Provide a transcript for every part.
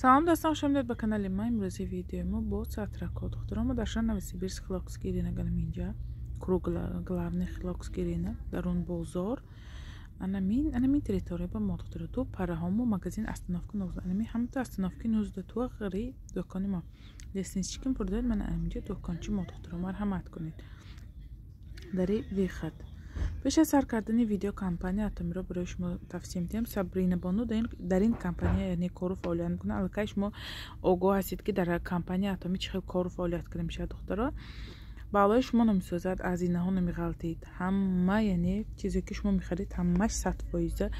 Салом, дӯстон, хуш омадед ба канали ма. Имрӯзи видеои мо бо сатракҳо. Духтарон, мо дар шаҳри Новосибирск, Хилокский рынок, анам инҷа круг, главный Хилокский рынок, дарун бозор, анамин территория ба мо, духтаро, ту параҳомо магазин, остановка 19, анами ҳамта остановки 19 туағри дукони мо, лестничким пурдед, мана анаминҷа дукончи мо. Духтаро, марҳамат кунед, дари выход. Пеш аз сар кардани видео компания Атомиро барои шумо тавсия медиҳам. Сабрина Бону дар ин компания, яъне, кору фаъолият мекунад. Аллакай шумо огоҳ ҳастед, ки дар компания Атоми чӣ хел кору фаъолият карда мешавад. Духтаро, ба аллои шумо намесӯзад, аз инаҳо намеғалтид. Ҳама, яъне, чизе ки шумо мехарид, ҳамаш 100%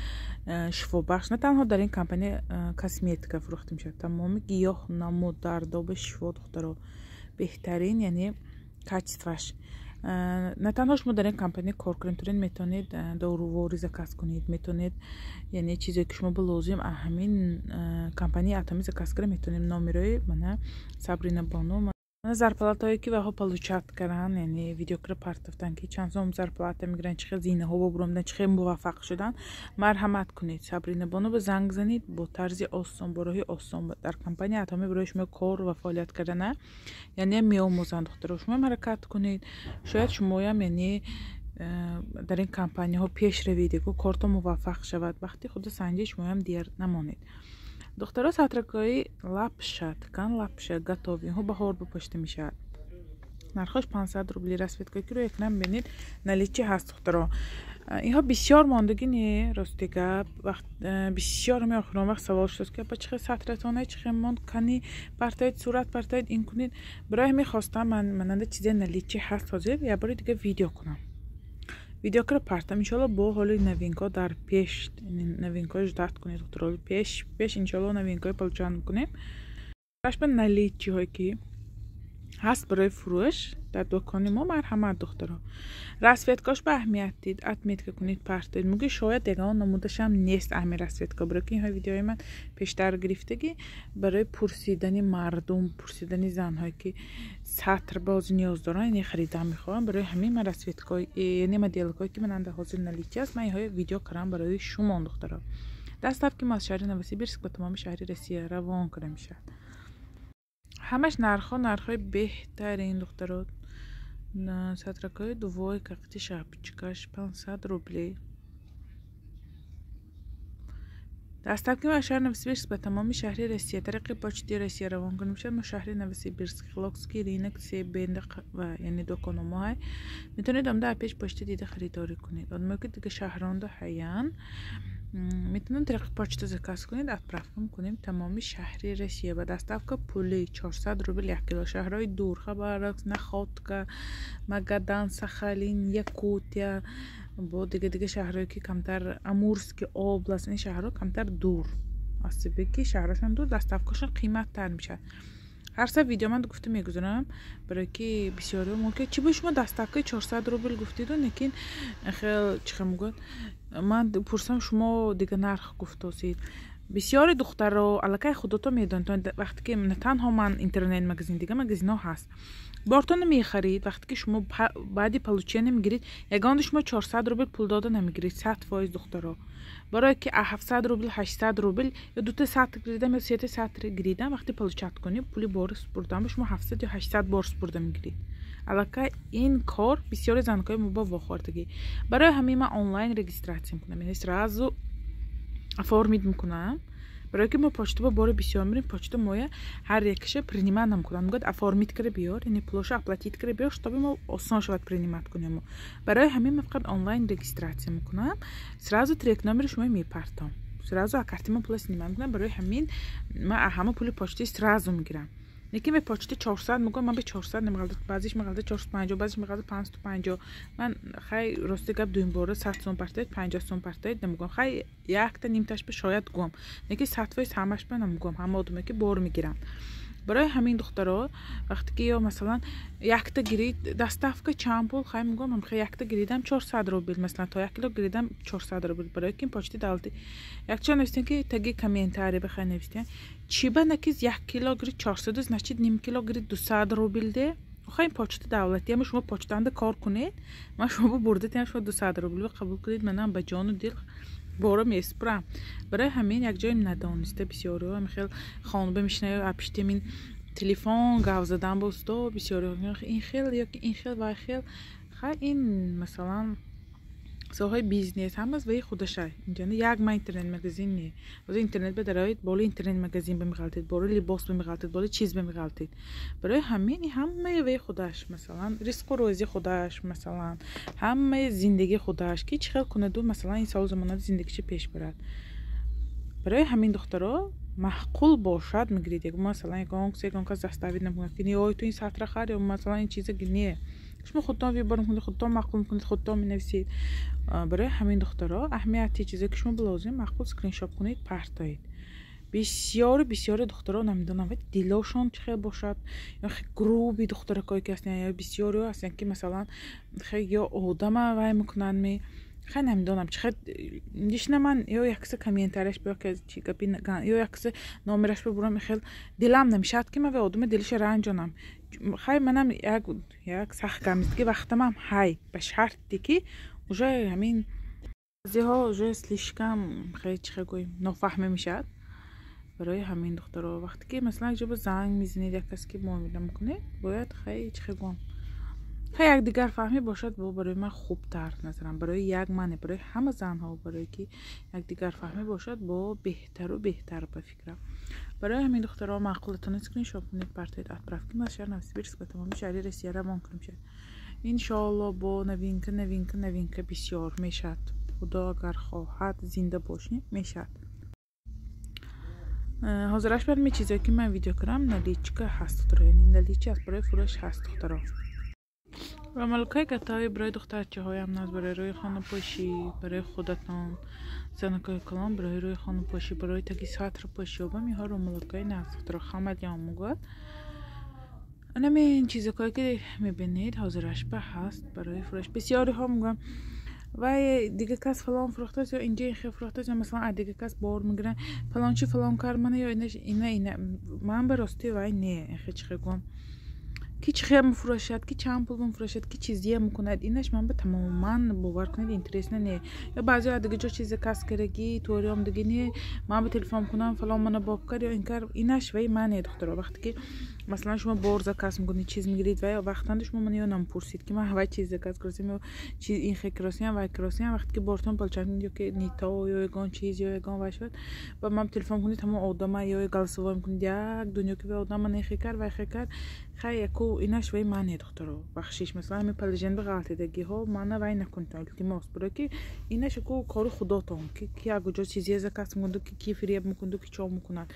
шифобахш. На танҳо дар ин компания косметика фурӯхта мешавад, тамоми гиёҳ намуд дардоби шифо, духтаро, беҳтарин, яъне, качестваш. На танҳо шумо дар ин компания кор кунед, турен метавонед дорувори заказ кунед, метавонед, яъне, чизе ки шумо ба лозим, ҳамин компанияи Атоми заказ кара метавонед. Номерои мана Сабрина Бону, зарплатаое ки ваҳо получать кардан, яъне, видеокара партофтан, ки чанд сом зарплата мегиранд, чӣ хел зинаҳо бобуромдан, чӣ хел муваффақ шудан. Марҳамат кунед, Сабрина Бону ба занг занед, бо тарзи осон, бо роҳи осон дар компания Атоми барои шумо кор ва фаъолият кардана, яъне, меомӯзанд. Духтаро, шумоам ҳаракат кунед, шояд шумоям, яъне, дар ин компанияҳо пеш раведеку кортон муваффақ шавад. Вақти худо санҷи, шумоям дер намонед. Духтаро, сатракҳои лапша, ткань лапша готовый, инҳо баҳор бипошта мешавад. Нархош 500 рубли. Расцветкое ки рӯи экран бинед, наличии ҳаст. Духтаро, инҳо бисёр мондагӣ не, рости гап, вақт бисёр ҳами охирон вақт савол шудааст, ки апа, чӣ хел сатратона, чӣ хел монд, кани партоед, сурат партоед, ин кунед. Барои ҳамин хостам ман мананда чизе наличии ҳаст ҳозир, як бори дига видео кунам, видеокара партам. Иншоалло, бо ҳоли новинкҳо дар пеш, новинкҳои ждать кунед, духтаро, пеш пеш иншоалло новинкҳои получать мекунем. Рашба наличиҳое ки ҳаст барои фурӯш дар дукони мо, марҳамат, духтаро. Расцветкош ба аҳамият дид, отметка кунед, партоед. Мумкин, шояд ягон намудашам нест ҳамин расцветка, барои ки инҳои видеои ман пештар гирифтагӣ барои пурсидани мардум, пурсидани занҳое ки сатр боз ниёз доранд, яъне, харидан мехоҳанд. Барои ҳамин ман расцветкаҳои, яъне, моделкҳое ки мананда ҳозир наличии аст, ман инҳои видео кардам барои шумо. Духтаро, доставки мо аз шаҳри Новосибирск ба тамоми шаҳри Россия равон карда мешавад. Ҳамаш нархҳо нархҳои беҳтарин. Духтаро, сатракҳои двойка қити шапочкаш 500 рублей. Доставки мо аз шаҳри Новосибирск ба тамоми шаҳри Россия тариқи Почти Россия равон карда мешавад. Мо шаҳри Новосибирск, Хилокский рынок, себенда ва, яъне, дуконо мо ҳай. Метавонед омда пеш почта дида харидорӣ кунед. Одамое ки дига шаҳронда ҳаян, метавонед тариқи почта заказ кунед, отправка мекунем тамоми шаҳри Россия ба доставка пули, 400 рубл як кило. Шаҳрҳои дур: Хабаровск, Находка, Магадан, Сахалин, Якутия, бо дига дига шаҳрҳое ки камтар, Амурский область, ин шаҳрҳо камтар дур, аз сабаби ки шаҳрашон дур, доставкашон қиматтар мешавад. Ҳар саф видео ман гуфта мегузорам, барое ки бисёриҳо мумкин чӣ бо шумо доставкаи 400 рубл гуфтиду, лекин хел чӣ хел мегӯяд, ман пурсам, шумо дига нарх гуфтосид. Бисёри духтаро аллакай худото медонед, вақте ки на танҳо ман интернет магазин, дига магазинҳо ҳаст, бортона мехарид, вақте ки шумо баъди получение мегиред, ягонда шумо 400 рубл пул дода намегиред, 100%, духтаро. Барое ки 700 рубл, 800 рубл ё дута сатр гиридам ё сета сатр гиридам, вақте получать кунӣ, пули бори супурдам, шумо 700 ё 800 бор супурда мегиред. Аллакай ин кор бисёри занкҳои мо ба вохӯрдагӣ. Барои ҳамин ман онлайн регистрация мекунам, яъне, сразу оформить мекунам, барое ки мо почта ба бори бисёр мирем, почта моя ҳар якаша принимать намекунад, мегӯяд: «Оформить кара биёр, яъне, пулоша оплатить кара биёр, чтобы мо осон шавад принимать кунем». Барои ҳамин ман фақат онлайн регистрация мекунам, сразу трек номери шумо мепартом, сразу карти ма пула снимать мекунам. Барои ҳамин ман ҳама пули почти сразу мегирам. Лекин бе почта 400 мегӯям, ман бе 400 намеғалда, баъзиш меғалда 450, баъзиш меғалда 550. Ман хай, рости гап, дуюмбора 100 сом партоед, 50 сом партоед намегӯям. Хай, якта нимташ ба шояд гӯям, лекин 100% ҳамаш ба намегӯям, ҳама одаме ки бор мегиранд. Барои ҳамин, духтаро, вақте ки ё масалан якта гирид, доставка чанд пул, хай, мегӯям, хай, якта гиридам 400 рубл, масалан, то як кило гиридам 400 рубл, барои ки почти давлати. Якчанд навистем, ки таги комментарий бихай навистем: чӣ ба накиз як кило гирид 400, значит, ним кило гирид 200 рубл де. Охай, ин почта давлатӣ, ама шумо почтаанда кор кунед, ман шумо бурда тиям, шумо 200 рубл қабул кунед, манам ба ҷону дил. Бора месупрам. Барои ҳамин як ҷои надониста бисёриҳо хел хонба мешинаю апишти мин телефон гав задан ба усто, бисёриҳо ин хел ёки ин хел, вай хел. Хай, ин масалан соҳаи бизнес ҳамас ваи худашай. Инҷа як ма интернет магазин не. Ҳозир интернет ба дароед, боло интернет магазин ба меғалтед, боло либос ба меғалтед, боло чиз ба меғалтед. Барои ҳамин ҳамаи ваи худаш, масалан ризқу рӯзӣ худаш, масалан ҳамаи зиндагии худаш, ки чӣ хел кунаду масалан ин солу замонат зиндагиша пеш барад. Барои ҳамин, духтаро, маъқул бошад, мегиред. Масалан, ягон кас, ягон кас заставить намекунад, ки ой, ту ин сатра хар ё масалан ин чиза. Не, шумо худтон выбор мекунед, худтон маъқул мекунед, худтон менависед. Барои ҳамин, духтаро, аҳамияти чизе ки шумо лозим маъқул, скриншот кунед, партоед. Бисёри бисёри духтаро, намедонам, дилошон чӣ хел бошад, ё грубый духтаракое ки ҳастанд, ё бисёриҳо ҳастанд, ки масалан ё одама вай мекунанд ми. Хай, намедонам чӣ хел лично ман ё якса комментарияш ё чи гапи ё якса номераш бибурам, хел дилам намешавад, ки ман вай одама дилиша ранҷонам. Хай, манам як сахт гамиздиги вақтамам ҳай, ба шарте ки уже ҳамин баъзеҳо уже слишком хеле, чӣ хел гӯем, нофаҳмӣ мешавад. Барои ҳамин, духтаро, вақте ки масалан як ҷо ба занг мезанед, як кас ки муомила мекунед, бояд, хай, чӣ хел гӯям, хай, якдигар фаҳмӣ бошад, бо барои ман хубтар назарам, барои як мане, барои ҳама занҳо, барое ки якдигар фаҳмӣ бошад, бо беҳтару беҳтар ба фикрам. Барои ҳамин, духтаро, маъқулатон скриншот кунед, партоед, отправки аз шаҳр Новосибирск ба тамоми шаҳри Россия равон кунем шад, иншоалло. Бо новинка, новинка, новинка бисёр мешавад. Худо агар хоҳад, зинда бошем, мешавад. Ҳозираш бар ми чизе ки ман видео кардам, наличка ҳаст, духтаро, яъне наличи аст, барои фурӯш ҳаст, духтаро. Ромалкаи готовый барои духтарчаҳоям наст, барои рӯи хонапошӣ, барои худатон, занакои калон, барои рӯи хонапошӣ, барои таги сатр пошиёбам иҳо ромалкаи наст, духтаро, хамадиам мегӯяд. Анамин чизакое ки мебинед, ҳозирашба ҳаст барои фурӯш. Бисёриҳо мегӯям, вай дига кас фалон фурӯхтааст ё инҷа ин хел фурӯхтааст, ё масалан аз дига кас бор мегиранд, фалончи фалон кар мана ё ина. Ман ба рости вай не, хел, чӣ хел гӯям, ки чӣ хел мефурӯшад, ки чанд пул мефурӯшад, ки чизия мекунад, инаш ман ба тамоман, бовар кунед, интересно не. Ё баъзеҳо аз дига ҷо чизе кас карагӣ тури омдагӣ не, ман ба телефон кунам, фалон мана боб кард ё ин кар, инаш вай ман не, духтаро. Вақте ки масалан шумо бор заказ мекунед, чиз мегиред, вай вақтанда шумо мана ё намепурсед, ки ман вай чиз заказ кардем ё чиз ин хел киросиям, вай киросиям. Вақте ки бортон получать ё ки не то, ё ягон чиз, ё ягон вай шуд, ба ман телефон кунед, ҳамон одама ё голосовой мекунед, як дунё ки вай одам мана ин хел кард, вай хел кард. Хай, яку инаш вай ман не, духтаро, бахшиш. Масалан, ҳамин положение ба ғалтидагиҳо мана вай накунед, илтимос, барое ки инаш яку кори худотон, ки як ҷо чизе заказ мекунду, ки фиреб мекунду, ки чо мекунад.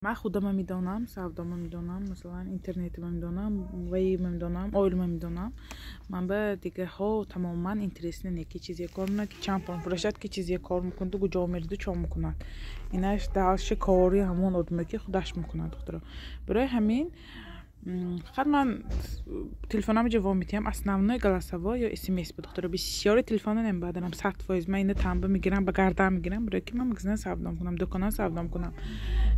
Ман худама медонам, савдома медонам, масалан интернетима медонам, ваима медонам, оилама медонам. Ман ба дигаҳо тамоман интересно не, ки чизе кор мекунад, ки чанд пул мефурӯшад, ки чизе кор мекунаду, куҷо мериду, чо мекунад. Инаш дальше кори ҳамон одаме, ки худаш мекунад, духтаро. Барои ҳамин фақат ман телефонам ҷавоб медиҳам, основной голосовой ё смс ба, духтаро. Бисёри телефона намебадарам, 100%. Ман ина танба мегирам, ба гардан мегирам, барое ки ман магазина савдом кунам, дукона савдом кунам.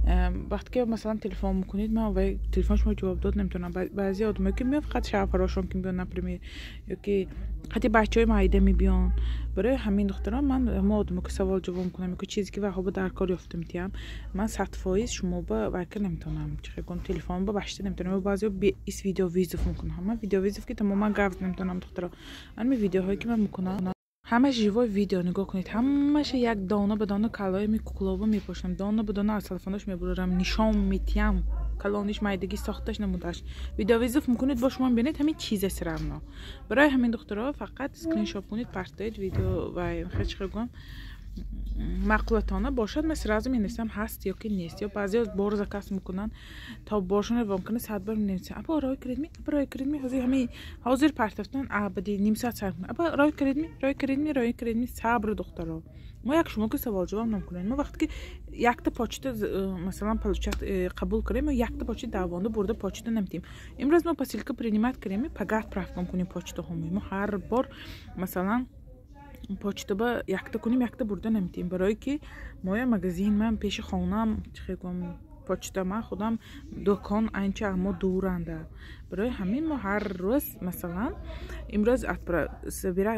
Вақте ки масалан телефон мекунед, ман вай телефон шумо ҷавоб дод наметавонам. Баъзе одамое ки меояд, фақат шавҳарошон ки мебиён, например, ё ки ҳатти бачаҳои майда мебиён. Барои ҳамин, духтарон, ман ҳамо одамо ки савол ҷавоб мекунам ё ки чизе ки вайҳо ба дар кор ёфта метиҳам, ман 100% шумо ба вай кар наметавонам, чӣ хел гӯям, телефон ба башта наметавонам. Баъзеҳо ис видеовызов мекунам, ман видеовызов ки тамоман гап наметавонам, духтаро. Ҳамин видеоҳое ки ман мекунам, ҳамаш живой видео, нигоҳ кунед, ҳамаша як дона ба дона калои ми куклова мепошам, дона ба дона аз телефонаш мебурам, нишон метиҳам, калониш, майдагӣ, сохташ, намудаш. Видеовызов мекунед, бо шумо бинед ҳамин чизе всё равно. Барои ҳамин, духтаро, фақат скриншот кунед, партоед видео ва хел, чӣ хел гӯям, маъқулатона бошад, ман сразу менависам, ҳаст ё ки нест. Ё баъзеҳо бор заказ мекунанд, то боршон равон кунад, сад бор менависам: аба, рой кардедми, аба, рой кардедми? Ҳозир ҳамин ҳозир партофтан, баъди ним соат сар мекунад: аба, рой кардедми, рой кардедми, рой кардедми? Сабр, духтаро, мо як шумо ки савол-ҷавоб намекунем. Мо вақте ки якта почта масалан получать қабул кардем, мо якта почта давонда бурда почта наметиҳем. Имрӯз мо посылка принимать кардем, пага отправка кунем почтаҳомо. Мо ҳар бор масалан почтаба якта кунем, якта бурда наметиҳем, барое ки моя магазин ман пеши хонаам, чӣ хел гӯям. Почта ман худам дукон анча амо дуранда. Барои ҳамин мо ҳар рӯз, масалан, имрӯз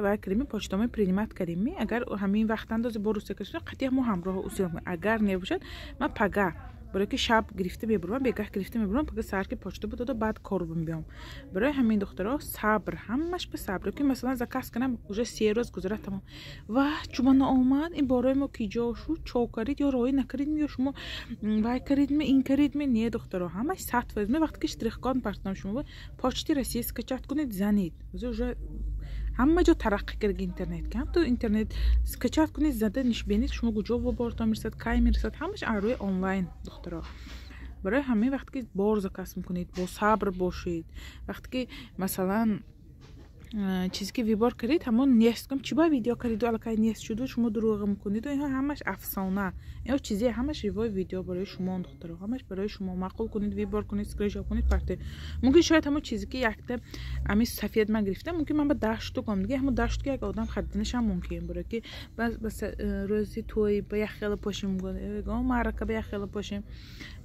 вай кардем, почтамо принимать кардем. Агар ҳамин вақт андози бо русия кашида, қатъи мо ҳамроҳ усил. Агар небошад, ман пага, барои ки шаб гирифта мебурам, бегаҳ гирифта мебурам, пага саҳар ки почта будода, баъд кор биём. Барои ҳамин, духтаро, сабр, ҳамаш ба сабр. Ки масалан заказ кунам, уже 3 рӯз гузарад, тамом. Ва чуба наомад, ин борои мо ки ҷо шуд, чо карид ё роӣ накаридми, ё шумо вай каридми, ин каридми? Не, духтаро, ҳамаш 100%. Ме вақте ки штрих-код партам, шумо Почти Россия скачать кунед, занед. Уже ҳама ҷо тараққӣ кард интернет. Кам ту интернет скачать кунед, зада нишбенед, шумо куҷо бортон мерасад, кай мерасад, ҳамаш аз рӯи онлайн, духтаро. Барои ҳамин вақте ки бор заказ мекунед, бо сабр бошед. Вақте ки масалан чизе ки выбор кардед, ҳамон нест, кам чи ба видео кариду, аллакай нест шуду, шумо дурӯғ мекунеду, инҳо ҳамаш афсона. Инҳо чизе ҳамаш живой видео барои шумо, духтаро, ҳамаш барои шумо. Маъқул кунед, выбор кунед, скриншот кунед, парте. Мумкин, шояд ҳамон чизе ки якта ами сафед ман гирифтам, мумкин ман ба 10 штук ом дига, ҳамон 10 штук як одам хариданашам мумкин, барои ки рӯзи тӯй ба як хела пошим, маърака ба як хела пошим.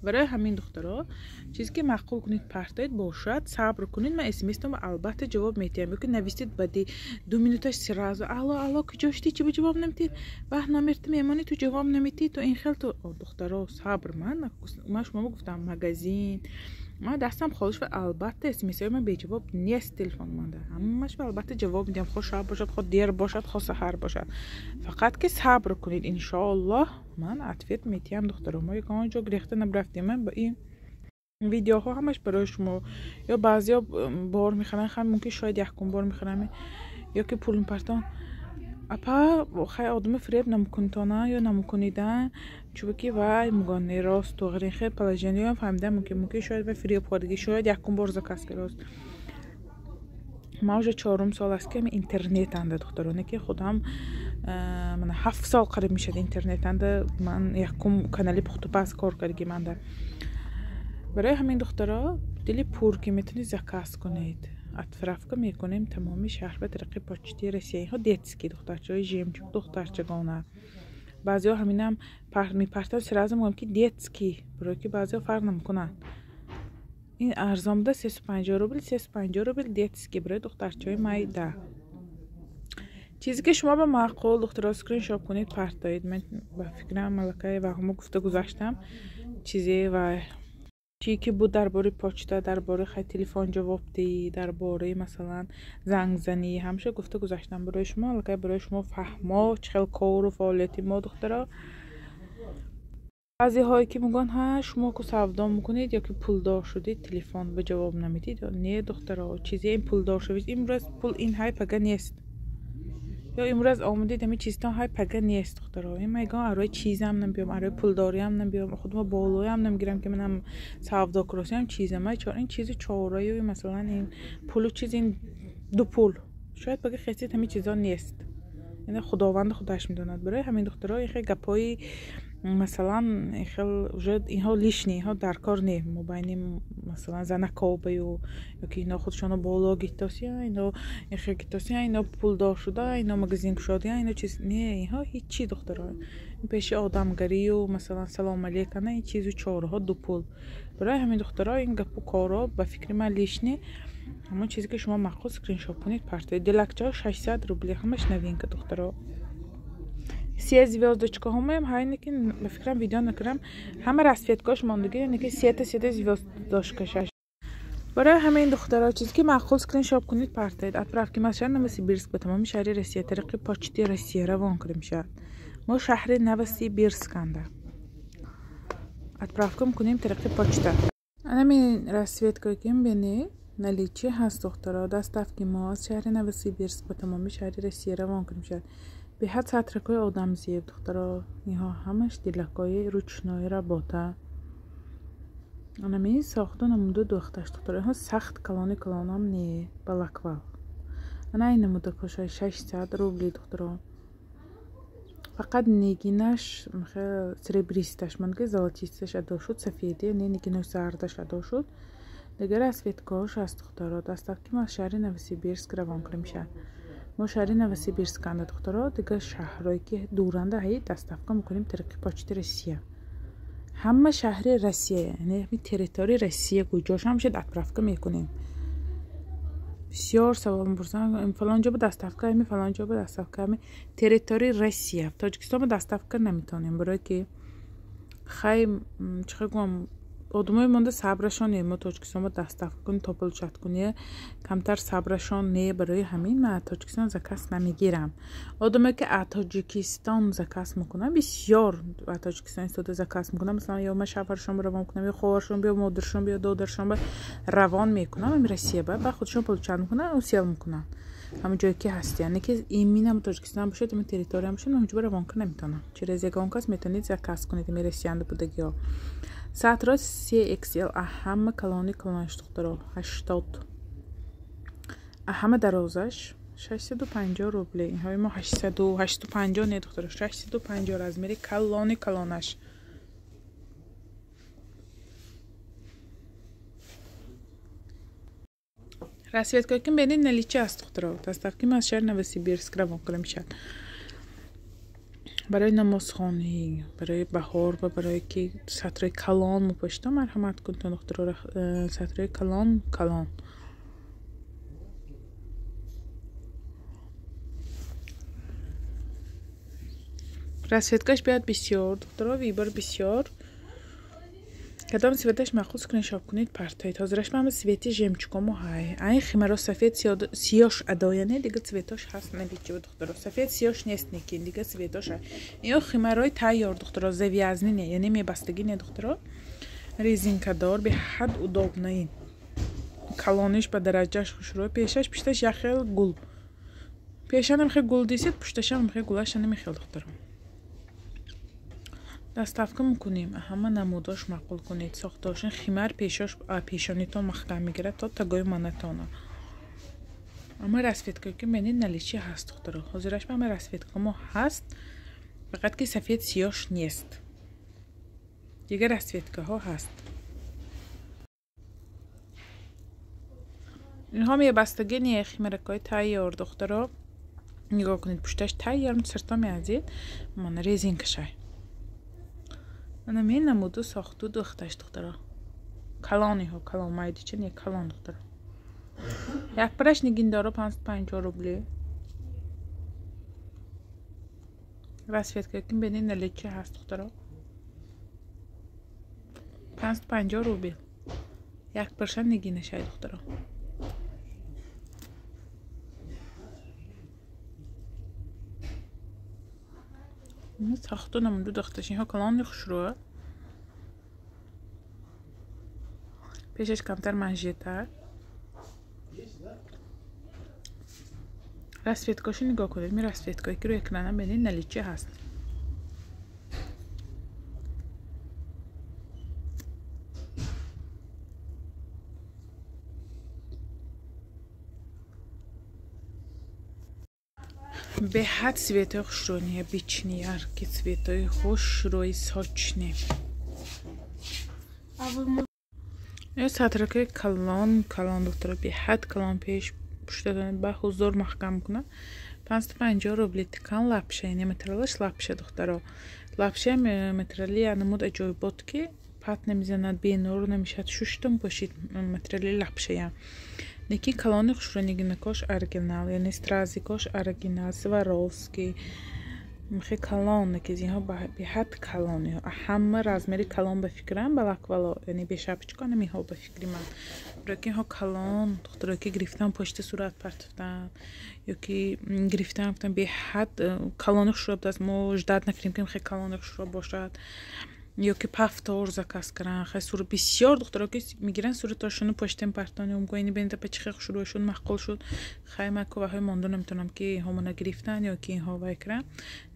Барои ҳамин, духтаро, чизе ки маъқул кунед, партоед, бошад, сабр кунед. Ман смстон албатта ҷавоб метиҳам. Ёки нависед, баъди 2 минуташ сразу: «Алло, алло, куҷо шудӣ, чи ба ҷавоб наметиҳед? Ваҳ, номерта мемонӣ, ту ҷавоб наметиҳӣ, то ин хел ту». Духтаро, сабр. Ман шумо гуфтам, магазин ман дастам холиш ва албатта смсҳои ман беҷавоб нест. Телефон манда ҳамаш албатта ҷавоб медиҳам, хо шаб бошад, хо дер бошад, хо саҳар бошад. Фақат ки сабр кунед, иншоаллоҳ, ман ответ метиҳам. Духтаро, мо ягон ҷо гирехта набрафтем. Ман ба ин видеоҳо ҳамаш барои шумо. Ё баъзеҳо бор мехаранд, ха, мумкин, шояд якум бор мехарам, ё ки пул мепартон. Апа, хай, одами фиреб намекунитона ё намекунида, чунки вай мегӯянд рост, туғри хел положениеам фаҳмида. Мумкин, шояд вай фиреб хӯрдагӣ, шояд якум бор заказ кардааст. Ман уже чорум сол аст, ки ами интернетанда, духтароне, ки худам мана 7 сол қариб мешад интернетанда. Ман якум канали пухтупаз кор кардагӣ манда. Барои ҳамин, духтаро, дили пур ки метавонед заказ кунед, отправка мекунем тамоми шаҳр ба тариқи Почти Россия. Инҳо детский, духтарчаҳои жемчуг, духтарчагона. Баъзеҳо ҳаминам мепартанд, сразу мегӯям, ки детский, барое ки баъзеҳо фарқ намекунанд. Ин арзон буда, 350 рубл, 350 рубл, детский, барои духтарчаҳои майда. Чизе ки шумо ба маъқул, духтаро, скриншот кунед, партоед. Ман ба фикрам, малакаи ваҳмо гуфта гузаштам чизе ва чие ки буд дар бораи почта, дар бораи хай телефон ҷавобдиҳӣ, дар бораи масалан зангзанӣ, ҳамаша гуфта гузаштам барои шумо. Аллакай барои шумо фаҳмо, чӣ хел кору фаъолияти мо, духтаро. Баъзеҳое ки мегӯянд: «Ҳа, шумо ку савдо мекунед ё ки пулдор шудед, телефон ба ҷавоб намедиҳед». Не, духтаро, чизе ин пулдор шавед, имрӯз пул ин ҳай, пага нест, ё имрӯз омадед, ҳамин чизтон ҳай, пага нест. Духтаро, ин мегӯям, арои чизам набиём, арои пулдориам набиём, худмо болоям намегирам, ки манам савдо куросиам чизам. Ин чизи чораю, масалан, ин пулу чиз, ин ду пул, шояд пага хесид, ҳамин чизо нест. Ин худованди худаш медонад. Барои ҳамин, духтаро, ин хел гапҳои, масалан, хел уже инҳо лишний, инҳо дар кор не. Мобайни, масалан, занакобаю ёки ино худшоно боло гитосия, ино ихел гитосия, ино пулдор шуда, ино магазин кушодия, ино чиз не, инҳо ҳичи, духтаро. Пеши одамгарию, масалан, салом алейкана, ин чизу чораҳо ду пул. Барои ҳамин, духтаро, ин гапу коро ба фикри ман лишний. Ҳамон чизе ки шумо маъқул, скриншот кунед, партоед. Дилакчаҳо 600 рубли, ҳамаш новинка, духтаро. Се звёздочкаҳомаям ҳайне, ки ба фикрам видео накардам, ҳама расцветкаош мондагӣ, яъне ки сета сета звёздочкаша. Барои ҳамин, духтаро, чизе ки маъқул, скриншот кунед, партоед. Отправки ма шаҳри Новосибирск ба тамоми шаҳри Россия тариқи Почти Россия равон карда мешавад. Мо шаҳри Новосибирсканда отправка мекунем тариқи почта. Анамин расцветкае ки мебинед, наличие ҳаст, духтаро. Доставки мо аз шаҳри Новосибирск ба тамоми шаҳри Россия равон карда мешавад. Беҳад сатракҳои одамзеб, духтаро. Инҳо ҳамаш дилакҳои ручной работа, анамин сохту намуду духташ, духтаро. Инҳо сахт калони калонам не, балаквал. Ана ин намудакҳоша 600 рубли, духтаро. Фақат нигинаш серебристаш монд, ки золотисташ адо шуд, сафеди не, нигинаш зардаш адо шуд. Дигар расцветкаҳош ҳаст, духтаро. Доставки мо аз шаҳри Новосибирск равон карда мешавад. Мо шаҳри Новосибирсканда, духтаро. Дигар шаҳрое ки дуранда, ҳай, доставка мекунем тариқи Почти Россия. Ҳама шаҳри Россия, яъне территорияи Россия куҷош ҳам шуд отправка мекунем. Бисёр савол мепурсанд, фалон ҷо ба доставка ами, фалон ҷо ба доставка ами. Территорияи Россия, Тоҷикистон ба доставка наметавонем, барое ки хай чӣ гӯям, одамои монда сабрашон не, мо Тоҷикистон ба доставка кунем, то получать кунем, камтар сабрашон не, барои ҳамин ман аз Тоҷикистон заказ намегирам. Одамое ки аз Тоҷикистон заказ мекунанд, бисёр аз Тоҷикистон истода заказ мекунанд, масалан ё ман шавҳаршон ба равон кунам, ё хоҳаршон, ё модаршон, ё додаршон ба равон мекунам, ами Россия ба худшон получать мекунанд, усел мекунанд. Ҳамон ҷое ки ҳасти, яъне ки именно Тоҷикистон бошад, ами территория бошад, ман ҳамҷо ба равон кунам наметавонам. Через ягон кас метавонед заказ кунед, ами Россиянда будагиҳо. Саатро 3XL, ҳама калони калонаш духтаро 80. Ҳама дарозаш 650 рубле. Инҳои мо 850 не духтаро, 650 размери калони калонаш. Расцветка ки бинед наличие аст духтаро. Доставки мо аз шаҳри Новосибирск равон карда мешавад. Барои намозхонӣ, барои баҳор ва барое ки сатрои калон мепӯшида, марҳамат кунед духтаро, сатрои калон калон. Расцветкаш биёд бисёр духтаро, выбор бисёр. Кадом цветаш маъқул скриншот кунед, партоед. Ҳозираш ма ҳама цвети жемчугомо ҳай. Айн химаро сафед сиёш адояне, дига цветош ҳаст наличие духтаро. Сафед сиёш нест некин, дига цветош ҳай. Ино химарои тайёр духтаро, завязни не, яъне мебастагӣ не духтаро. Резинкадор, беҳад удобный. Калониш ба дараҷаш хушрӯй, пешаш пушташ як хел гул. Пешанам хел гул дисед, пушташам хел гулаша намехел духтаро. Доставка мекунем, ҳама намудош маъқул кунед. Сохтошин химар пешош пешонитон маҳкам мегирад то тагои манатона. Ама расцветка ки менед наличие ҳаст духтаро. Ҳозираш ама расцветка мо ҳаст, фақат ки сафед сиёш нест. Дигар расцветкаҳо ҳаст. Инҳо мебастагӣ не, химаракҳои тайёр духтаро. Нигоҳ кунед, пушташ тайёр, сирто меазед. Мана резинкашай. Ана мен намуду сохту духташ духтаро. Калониҳо, калон майдича не, калон духтаро. Як параш нигиндоро 550 рубли. Расцветка ки бинед наличие ҳаст духтаро. 550 рубл. Як парша нигинашай духтаро. Сохту намуду духташ инҳо калони хушрӯ. Пешаш камтар манжета. Расцветкашо нигоҳ кунед. Ми расцветкае ки рӯи экранам бинед наличие ҳаст. Беҳад цветои хушрӯй, необычный, яркий цветои хушрӯи сочный. Сатракаи калон калон духтаро, беҳад калон, пеш пуштатон ба ҳузур маҳкам мекунад. 550 рубли ткан лапша, яъне материалаш лапша духтаро. Лапша материали намуд аҷоибот ки пат намезанад, бенур намешавад, шуштум пӯшид материали лапшая. Лекин калони хушрӯй нигинакош оригинал, яъне стразикош оригинал, Сваровский. Мехе калон, ки инҳо беҳад калон, ҳама размери калон ба фикрам, балаквало, яъне бешапочка намиҳо ба фикри ман. Барои ки инҳо калон, духтаро ки гирифтан пошта сурат партофтан, ё ки гирифтан гуфтан беҳад калони хушрӯй будааст. Мо ждать накардем ки мехе калони хушрӯй бошад. Ё ки пафтор заказ карданд. Хай сур бисёр духтаро ки мегиранд суратошону поштем партони умгоини бинед па чӣ хел хушрӯйшон маъқул шуд. Хай ман куваҳои монда наметавонам ки инҳо мана гирифтан ё ки инҳо вай карданд.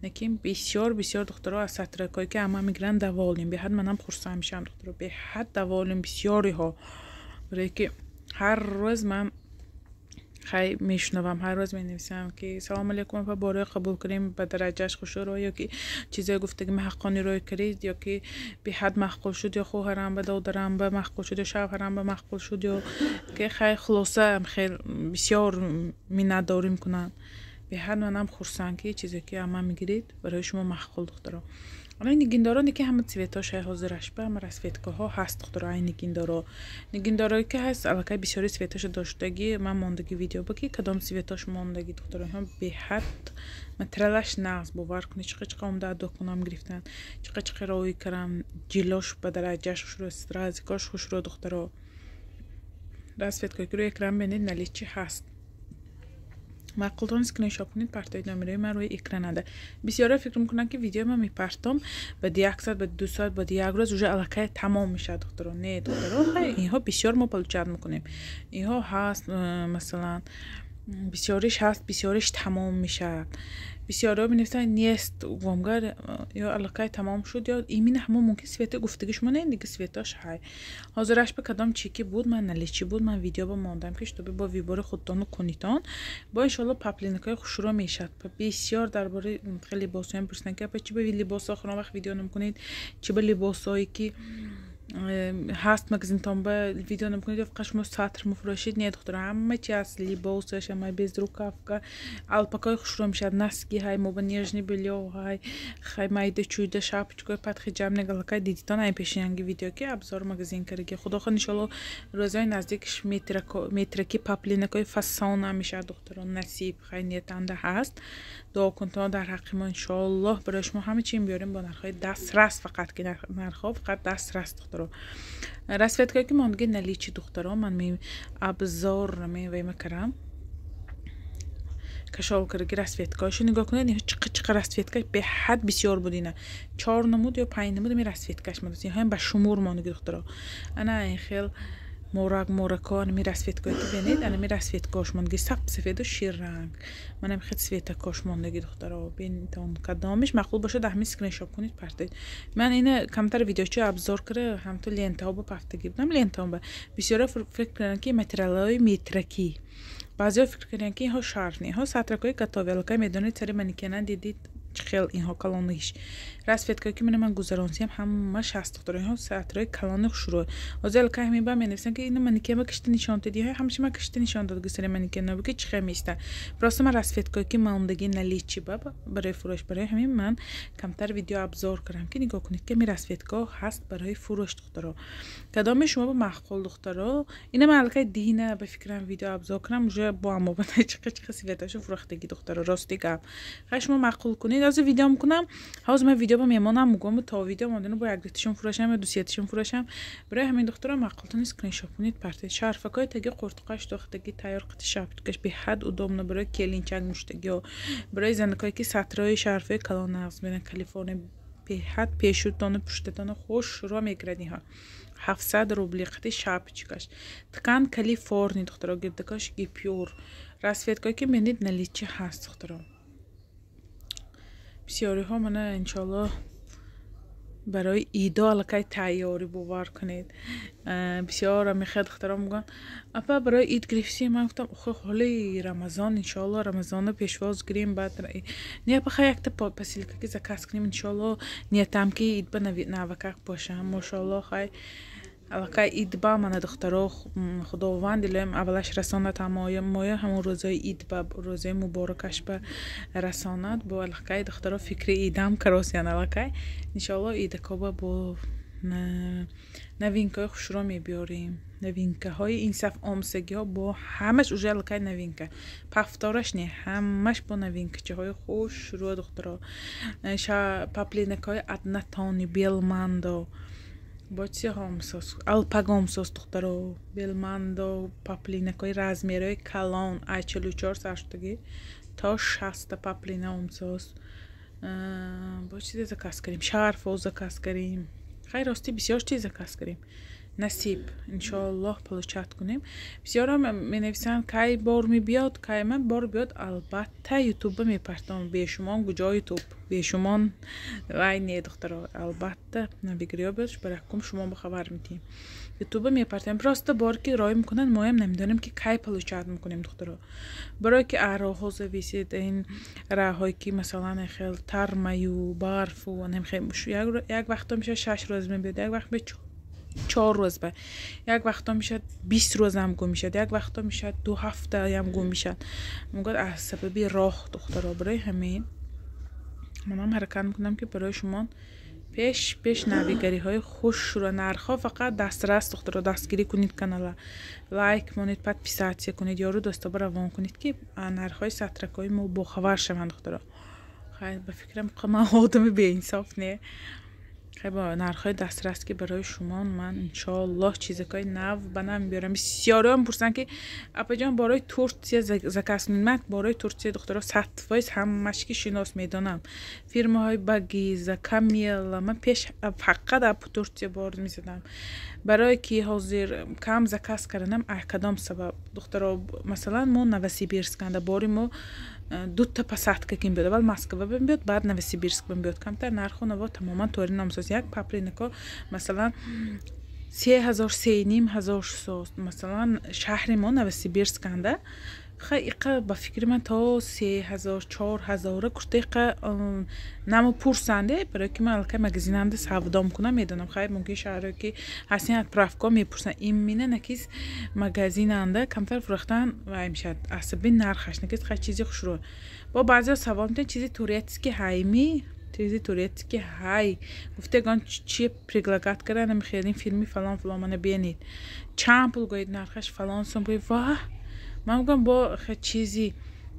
Лекин бисёр бисёр духтаро аз сатракҳое ки ама мегиранд доволем. Беҳад манам хурсанд мешавам духтаро, беҳад доволем бисёриҳо. Барое ки ҳар рӯз ман хай мешунавам, ҳар рӯз менависам ки салом алейкум апа, борои қабул кунем ба дараҷааш хушрӯ, ё ки чизое гуфтаги ма ҳаққони рӯй кардед, ё ки беҳад маъқул шуд, ё хоҳарам ба додарам ба маъқул шуд, ё шавҳарам ба маъқул шуд, ё ки хай хулоса хел бисёр миннатдорӣ мекунанд. Беҳад манам хурсанд ки чизе ки ама мегиред барои шумо маъқул духтаро. Ана нигиндоро ки ҳама цветош ҳай ҳозираш ба ҳама расцветкаҳо ҳаст, духтаро. Ай нигиндоро, нигиндорое ки ҳаст, аллакай бисёри цветоша доштагӣ. Ман мондагӣ видео ба ки кадом цветош мондагӣ, духтаро. Инҳо беҳад материалаш нағз, бовар кунед, чиқа чиқа омда докунам гирифтан, чиқа чиқа роӣ карам, ҷилош ба дараҷаш хушрӯ, стразикош хушрӯ, духтаро. Расцветкое ки рӯи экран бинед, наличии ҳаст. Маъқултон скриншот кунед, партоед, номерои ман рӯи экранада. Бисёре фикр мекунанд, ки видеои ман мепартом, баъди як соат, баъди 2 соат, баъди як рӯз уже аллакай тамом мешавад, духтаро. Не, духтаро, хай инҳо бисёр мо получать мекунем. Инҳо ҳаст, масалан, бисёриш ҳаст, бисёриш тамом мешавад. Бисёриҳо менависанд, нест вомгар, ё аллакай тамом шуд, ё именно ҳамон мумкин цвети гуфтаги шумо не, дига цветош ҳай. Ҳозираш ба кадом чи ки буд, ман наличии буд, ман видео ба мондам, ки чтобы бо выбори худтону кунитон. Бо иншоалло паплинакҳои хушрӯ мешавад. Бисёр дар бораи хеле либосҳоям пурсиданд, ки апа, чи ба либосҳо охирон вақт видео намекунед, чи ба либосҳое ки ҳаст магазинтон ба видео намекунед, ё фақат шумо сатр мефурӯшед? Не, духтаро, ҳама чи ҳаст: либосаш, ҳама безрукавка, алпакҳои хушрӯ мешавад, носки ҳай, мо ба нижнее бельё ҳай, хай майда чӯйда, шапочкаи подхиджаб негалакай дидитон ай пешинанги видео ки обзор магазин кардаги. Худо хоҳад, иншоалло, рӯзҳои наздикш метраки паплинакҳои фасонам мешавад, духтаро, насиб. Хай ниятанда ҳаст, дуо кунтон дар ҳаққи мо. Иншоаллоҳ, барои шумо ҳама чи биёрем бо нархҳои дастрас, фақат ки нархҳо фақат дастрас, духтаро. Расцветкое ки мондагӣ наличии, духтаро, ман обзор вай мекарам, кашол кардаги. Расцветкаҳошо нигоҳ кунед, инҳо чиқа чиқа расцветка, беҳад бисёр буд. Ина чор намуд ё панҷ намуд ами расцветкаш мондааст, инҳоям ба шумур мондагӣ, духтаро. Ана ин хел морак морако, анами расцветкое ки бинед, анами расцветкаош мондагӣ, сап сафеду ширранг, манами хел цветакош мондагӣ, духтаро. Бинтон, кадомиш маъқул бошад, ҳамин скриншот кунед, партоед. Ман ина камтар видеочи обзор кара, ҳамту лентаҳо ба пафтагӣ будам. Лентаҳо ба бисёре фикр карданд, ки материалҳои метракӣ, баъзеҳо фикр карданд, ки инҳо шарф не, инҳо сатракҳои готовый. Аллакай медонед, сари манекена дидид, чӣ хел инҳо калониш. Расцветкое ки мана ман гузаронсиям, ҳамаш ҳаст, духтаро. Инҳо сатрҳои калони хушрӯ. Ҳозир аллакай ҳамин ба менависам, ки ина манекенба кишта нишон додӣ, ҳамаша ман кишта нишон дод сари манекена, ки чӣ хел меиста. Просто ман расцветкое ки мондагӣ наличии ба барои фурӯш, барои ҳамин ман камтар видео обзор кардам, ки нигоҳ кунед, ки ҳамин расцветкаҳо ҳаст барои фурӯш, духтаро. Кадоме шумо ба маъқул, духтаро? Ина ман аллакай дина ба фикрам видео обзор кардам, уже бо амобана чиқа чиқа цветашо фурӯхтагӣ, духтаро, рости гап. Хай шумо маъқул кунед, ҳозир видео мекунам. Ҳозир ман видео ба мемонам, мугӯям, то видео мондану бо як дутишон фурӯшам ё дусетишон фурӯшам. Барои ҳамин, духтаро, маъқултон скриншот кунед, партед. Шарфакҳои таги қуртуқаш дохтагӣ тайёр, қити шапочкаш беҳад удобно барои келинчак муштагиҳо, барои занакое ки сатрҳои шарфҳои калон нағз мебинанд. Калифорния беҳад пешутону пуштатону хушрӯ мегирад. Инҳо 700 рубли қити шапочкаш, ткань Калифорни, духтаро, гирдакош гипюр. Расцветкое ки мебинед, наличии ҳаст, духтаро. Бисёриҳо мана иншоалло барои идо аллакай тайёрӣ, бовар кунед, бисёр мехоҳад. Духтаро мегӯянд, апа, барои ид гирифтӣ? Ман гуфтам, охи, ҳоли Рамазон, иншоалло, Рамазонро пешвоз гирем, баъд не, апа, хай якта посылка ки заказ кунем, иншоалло, ниятам ки ид ба навакак бошам, мошоалло. Хай аллакай ид ба мана, духтаро, худованд илоҳим аввалаш расонад ҳамоя моя, ҳамон рӯзои ид ба рӯзои муборакаш ба расонад. Бо аллакай, духтаро, фикри идам каросиян аллакай. Иншоалло, идакоба бо новинкаҳои хушрӯ мебиёрем. Новинкаҳои ин саф омсагиҳо бо ҳамаш уже аллакай новинка, пафтораш не, ҳамаш бо новинкачаҳои хушрӯ, духтаро. Паплинакҳои однотонный, белмандо, бо чиҳомсоз, алпагомсоз, духтаро, белмандо, паплинакҳои размерҳои калон, ай 44 сар шудагӣ то 60-та паплина омсоз. Бо чизе заказ кардем, шарфо заказ кардем. Хай, ростӣ, бисёр чиз заказ кардем, насиб, иншоаллоҳ, получать кунем. Бисёрам менависанд, кай бор мебиёд, кай ман бор биёд, албатта, ютуба мепартом. Бешумон куҷо ютуб, бешумон вай не, духтаро, албатта, навигриё биёд, баракум шумо ба хабар медиҳем, ютуба мепартем. Просто бор ки роӣ мекунанд, моям намедонем, ки кай получать мекунем, духтаро, барое ки роҳҳо зависит, ин раҳҳое ки масалан хел тармаю барфу як вақто мешавад 6 рӯз мебиёд, як вақт 4 рӯз ба, як вақто мешавад 20 рӯзам гум мешавад, як вақто мешавад 2 ҳафтаям гум мешавад, мегӯяд, аз сабаби роҳ, духтаро. Барои ҳамин манам ҳаракат мекунам, ки барои шумо Пеш пеш навигариҳои хушро, нархҳо фақат дастрас, духтаро, дастгирӣ кунед канала, лайк монед, подписаться кунед, ёру дӯстоба равон кунед, ки нархҳои сатракҳои мо бохабар шаванд, духтаро. Хай, ба фикрам, ман одами беинсоф не. Хай, бо нархҳои дастрас, ки барои шумо ман иншоаллоҳ чизакҳои нав ба нав мебиёрам. Бисёриҳо мепурсанд, ки апаҷон, бораи Турсия заказ кунед. Ман бораи Турсия, духтаро, 100% ҳамаш ки шинос медонам. Фирмаҳои Багиза, Камела, ман пеш фақат Турсия бор мезадам. Барое ки ҳозир кам заказ карданам, кадом сабаб, духтаро? Масалан, мо Новосибирсканда бори мо дута посадка ки мебиёд: аввал Москва бимебиёд, баъд Новосибирск бимебиёд. Камтар нарху наво тамоман тори номсоз. Як паплинако, масалан, 3000, 3500 соз. Масалан, шаҳри мо Новосибирсканда хай иқа, ба фикри ман, то 3000, 4000-а курта иқа намо пурсанде, барое ки ман аллакай магазинанда савдо мекунам, медонам. Хай, мумкин шаҳрое ки ҳастин, отправка мепурсанд. Именно накис магазинанда камтар фурӯхтан вай мешавад, асаби нархаш накис. Хай, чизи хушрӯ. Бо баъзеҳо савол метиҳанд: чизи турецкий ҳайми, чизи турецкий ҳай? Гуфтегон чи предлагать кардан, намехелин фирми фалон фалон, мана бинед, чанд пул гоед, нархаш фалон сум гӯед. Ваҳ, ман мегӯям, бо чизи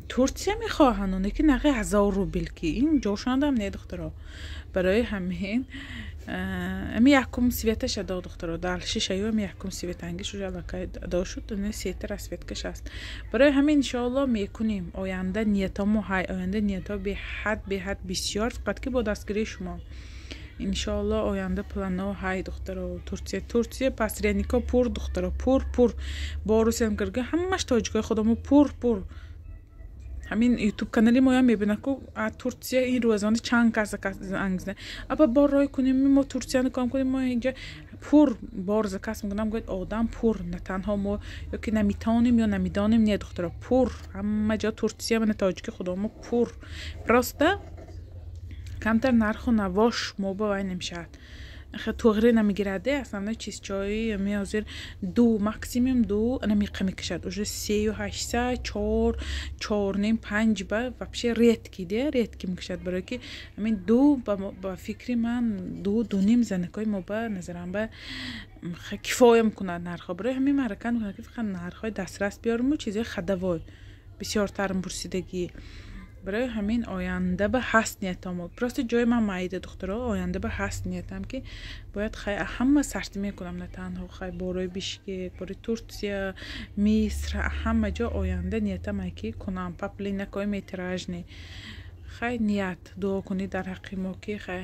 Турсия мехоҳанд, оне ки нархи 1000 рубл, ки ин ҷошонадам не, духтаро. Барои ҳамин ами якум цветаша до, духтаро, дальше шаю. Ами якум цветангиш уже аллакай адо шуд, сета расцветкаш аст. Барои ҳамин, иншоалло, мекунем. Оянда ниятомо ҳай, оянда ниятҳо беҳад беҳад бисёр, фақат ки бо дастгирии шумо, иншоалло, оянда плано ҳай, духтаро. Турсия, Турсия посреднико пур, духтаро, пур пур. Бо Русиям кирга, ҳамаш тоҷикои худамо пур пур. Ҳамин Ютуб канали моям мебинад ку Турсия. Ин рӯзонда чанд кас занг зада: апа, бор рой кунем, мо Турсияны ком кунем, мо инҷа пур бор заказ мекунам. Гӯяд одам пур, на танҳо мо ё ки наметавонем ё намедонем. Не, духтаро, пур ҳама ҷо Турсия, мана тоҷики худомо пур. Просто камтар нарху навош мо ба вай намешавад, туғри намегираде. Основной чизчои ми ҳозир ду, максимум ду намиқа мекашад, уже сею ҳаштсад, чор, чорним, панҷ ба вообще редкий де, редкий мекашад. Барое ки ҳамин ду, ба фикри ман, ду, дуним занакои мо ба назарам ба кифоя мекунад нархҳо. Барои ҳамин ман ҳаракат мекунам, ки фақат нархҳои дастрас биёрму чизои ходовой бисёртар пурсидагӣ. Барои ҳамин оянда ба ҳаст ниятамо, просто ҷои ман майда, духтаро. Оянда ба ҳаст ниятам, ки бояд хай ҳама сарти мекунам, на танҳо хай борои Бишкек, борои Турсия, Миср, ҳама ҷо оянда ниятам ай ки кунам паплинакои метражный. Хай, ният, дуо кунед дар ҳаққи мо, ки хай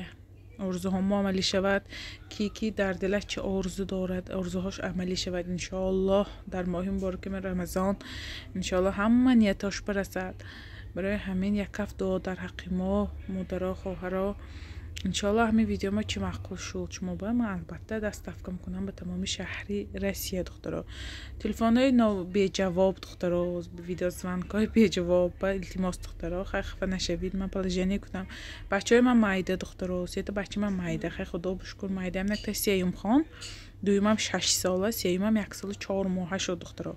орзуҳо мо амалӣ шавад. Ки дар дилаш чӣ орзу дорад, орзуҳош амалӣ шавад, иншоаллоҳ. Дар моҳи мубораки Рамазон, иншоаллоҳ, ҳама ниятош барасад. Барои ҳамин як ҳафт дуо дар ҳаққи мо, модаро, хоҳаро. Иншоалло, ҳамин видео мо чӣ маъқул шуд шумо ба, ман албатта доставка мекунам ба тамоми шаҳри Россия, духтаро. Телефонҳои беҷавоб, духтаро, видеозвонкҳои беҷавоб ба илтимос, духтаро, хай хафа нашавед. Ман положение кунам, бачаҳои ман майда, духтаро, сета бачаи ман майда. Хай, худо бушкур, майдаам якта сеюм хон, дуюмам 6 сола, сеюмам 1 сола 4 моҳа шуд, духтаро.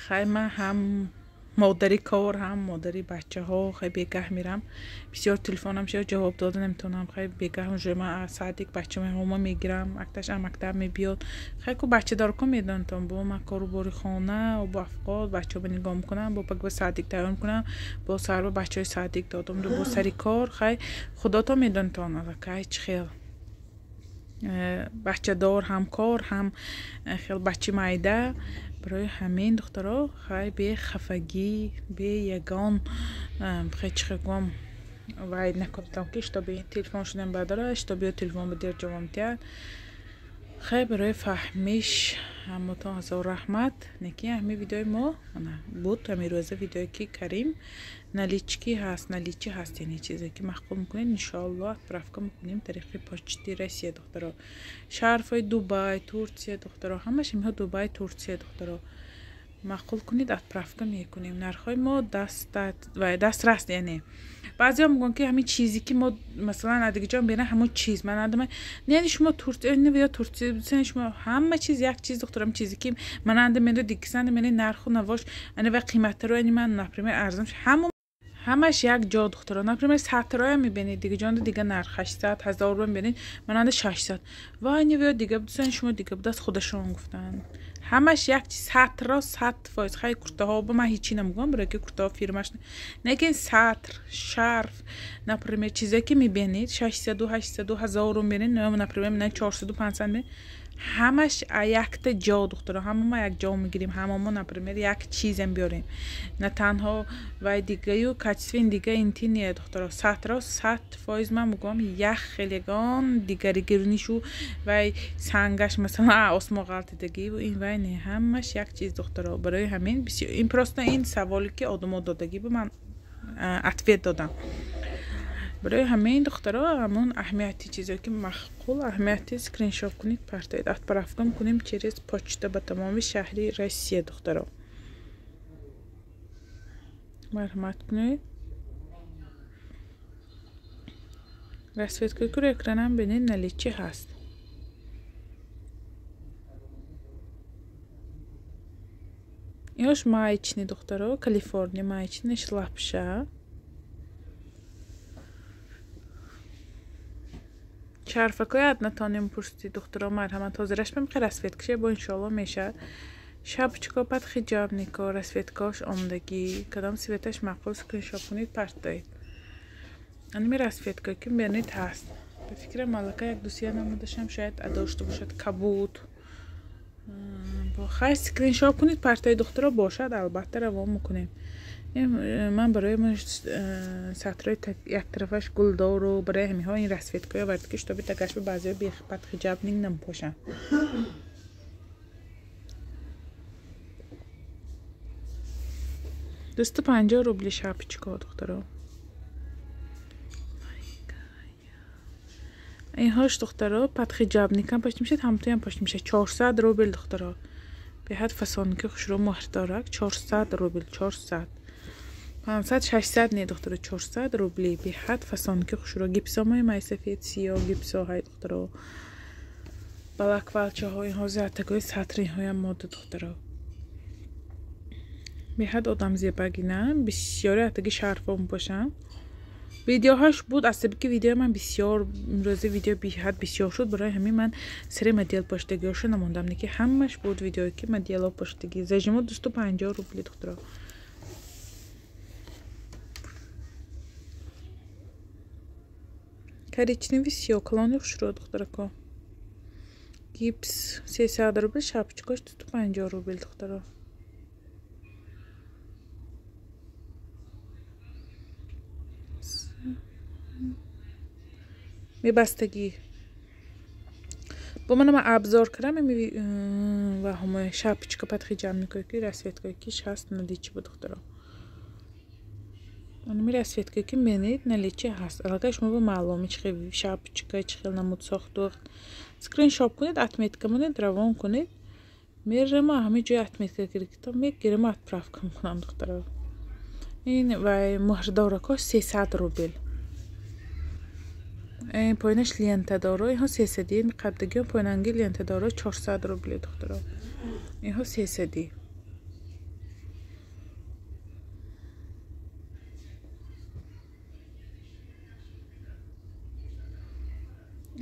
Хай, ман ҳам модари кор, ҳам модари бачаҳо. Хай, бегаҳ мирам, бисёр телефонам шо ҷавоб дода наметавонам. Хай, бегаҳ уже ман садик бачаҳома мегирам, акташ ам мактаб мебиёд. Хай ку бачадорко медонатон, бо ман кору бори хона, бо афқот бачаҳо нигоҳ мекунам, бо ба садик тайёр мекунам, бо сарба бачаҳои садик додам, бо сари кор. Хай, худото медонатон, аллакай чӣ хел бачадор, ҳам кор, ҳам хел бачи майда. Барои ҳамин, духтаро, хай, бехафагӣ, бе ягон хай чӣ хел гӯям, вай накунтам, ки чтобы телефон шудам бардора, чтобы ё телефон ба дер ҷавоб медиҳад. Хай, барои фаҳмиш ҳамотон ҳазор раҳмат. Неки ҳамин видеои мо буд ҳамин рӯза, видеое ки карим налички ҳаст, наличи ҳаст, яъне чизе ки маъқул мекунед, иншоалло, отправка мекунем тариқи почти Россия, духтаро. Шарфҳои Дубай, Турсия, духтаро, ҳамаш имҳо Дубай, Турсия, духтаро, маъқул кунед, отправка мекунем. Нархҳои мо дастрас, яъне баъзеҳо мегӯянд, ки ҳамин чизе ки мо, масалан, адигаҷон беран, ҳамон чиз ман надама. Не, шумо Турсия ё Турсия, шумо ҳама чиз як чиз, духтарам. Чизе ки мананда медо дикисанда мене, нарху навош ана ва қиматтаро, яъне ман, например, арзон ҳамон. Ҳамаш як ҷо духтаро. Например, сатроя мебинед, дига ҷонда дига нарх 800, 1000 рубл мебинед, мананда 600. Вай невиё дига будсан, шумо дига будааст худашон гуфтанд. Ҳамаш як чиз сатро 100%. Хай куртаҳо ба ман ҳечи намегӯям, барои ки куртаҳо фирмаш. Лекин сатр, шарф, например, чизе ки мебинед 600, 800, 1000 рубл мебинед, например, 400, 500 мебинед. Ҳамаш якта ҷо духтаро, ҳама мо як ҷо мегирем, ҳама мо например як чизем биёрем. На танҳо вай дигаю качествен дига инти не духтаро. Сатро 100% ман мегӯям як хел ягон дигари гирнишу вай сангаш масалан осмон ғалтидагиву ин вай не, ҳамаш як чиз духтаро. Барои ҳамин ин просто ин саволе ки одамо додагӣ бу ман ответ додам. Барои ҳамин духтаро ҳамон аҳамияти чизое ки маъқул, аҳамияти скриншот кунед, партоед, отправка кунем через почта ба тамоми шаҳри Россия духтаро. Марҳамат кунед. Расцветкаи куро экранам бинед наличи ҳаст. Инош маечни духтаро, Калифорния маечни лапша. Шарфакои однотоним пурсидӣ духтаро, марҳамат ҳозираш мемихе расцветкаше бо иншоалло мешавад. Шапочка под хиҷобнико расцветкаош омдагӣ, кадом цветаш маъқул скриншот кунед, партоед. Аними расцветка ки бинед ҳаст. Ба фикрам малака як дусия намудашам шояд дошта бошад кабуд. Хай скриншот кунед, партои духтаро бошад, албатта равон мекунем. Ман барои сатрои яктарафаш гулдору барои ҳамиҳо ин расцветкаҳо овард ки шутоби тагаш ба баъзеҳо бехпат хиҷабник намепошанд. Дусту 50 рубли шапочкаҳо духтаро. Инҳош духтаро подхиҷабникам пошта мешавад, ҳамтоям пошта мешавад. 400 рубл духтаро. Беҳад фасонки хушрӯ муҳрдорак 400 рубл, 400. 500, 600 не духтаро, 400 рубли. Беҳад фасонки хушрӯ. Гипсомои майсафед, сиёҳ гипсоҳай духтаро. Балаквалчаҳо, инҳо зиатакои сатр инҳоям мода духтаро. Беҳад одам зебагина, бисёри атаги шарфо мепошанд. Видеоҳош буд, аз сабаби ки видеои ман бисёр имрӯза видео беҳад бисёр шуд, барои ҳамин ман сари модел поштагиҳошо намондам, ки ҳамаш буд видеое ки моделҳо поштагӣ. Зажимо 250 рубли духтаро. Коричневый сиёҳ калони хушрӯ духтарако. Гипс 300 рубл, шапочкаш 250 рубл духтаро. Мебастагӣ. Бо манам абзор кардам ва ҳамои шапочка подхиҷабникое ки расцветкае ки ҳаст наличи бу духтаро. Анами расцветкае ки мебинед наличи ҳаст. Аллакай шумо ба маълуме чӣ хел шапочка, чӣ хел намуд сохту. Скриншот кунед, отметка монед, равон кунед. Мерама ҳамин ҷои отметка гирифта мегирам, отправка мекунам духтаро. Ин вай муҳрдорако 300 рубл. Поинаш лентадоро, инҳо 300, қабдагиҳо поинанги лентадоро 400 рубли духтаро. Инҳо 300.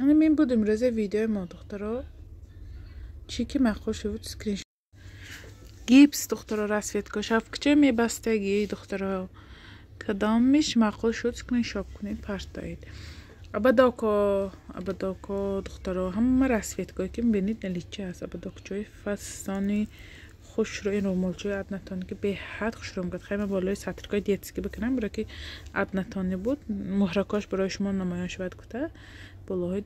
Ана мин буд имрӯза видеои мо духтаро. Чӣ ки маъқул шуд скриншот. Гипс духтаро расцветка шапкача мебастагӣ духтаро. Кадомиш маъқул шуд скриншот кунед, партоед. Абадоко, абадоко духтаро, ҳама расцветкое ки мебинед наличи ҳаст. Абадокчои фасони хушрӯ, ин румолчои однотонӣ ки беҳад хушрӯ мекард. Хай ман болои сатркои детский бикунам, барои ки однотонӣ буд, муҳракош барои шумо намоён шавад гуфта болоҳои